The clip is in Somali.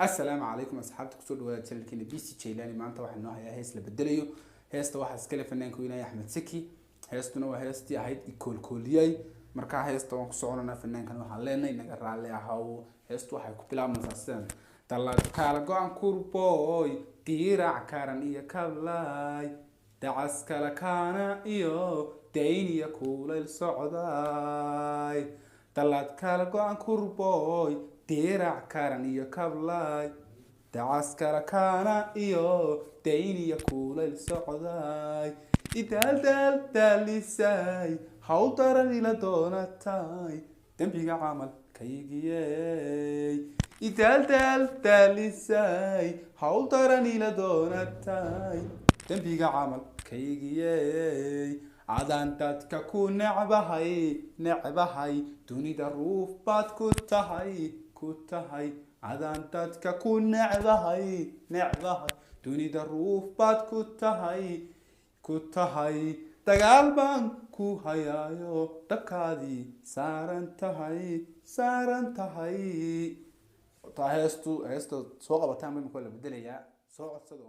Assalaamu calaykum asxaabta, kusoo dhawaada channelkeena B C Jailani. Maanta waxaa noo hayaa hees la bedelayo. Heesta waxaa iskale fanaanka weynaya Axmed Seki. Heestuna waa heestii ahayd Ikoolkooliyay. Markaa heesta waan ku soconanaa. Fanaankan waxaan leenahay naga raalli ahaw. Heestu waxay ku bilaabmaysaa sidan: dallad kala go-an kurboy, diirac karan iyo kablaay, dacas kala kaana iyo dayn iyo kulayl socdaay. Dallad kala go-an kurboy, diirac karan iyo kablaay, dacas kala kaana iyo dayn iyo kulayl socdaay. Idaaldaal daalisay, haw daran ila doonatay, dembiga camalkaygiyey. Idaaldaal daalisay, haw daran ila doonatay, dembiga camalkaygiyey. Adaan dadka ku necbahay, necbahay, dunida ruuf baad ku tahay, ku tahay. Adaan dadka ku necbahay, necbahay, dunida ruuf baad ku tahay, ku tahay. Dagaal baan ku hayaayo, dabkaadii saaran tahay, saaran tahay. Taa heestu, heesta soo qabataan ba imika waa la bedelayaa. Soo codsada.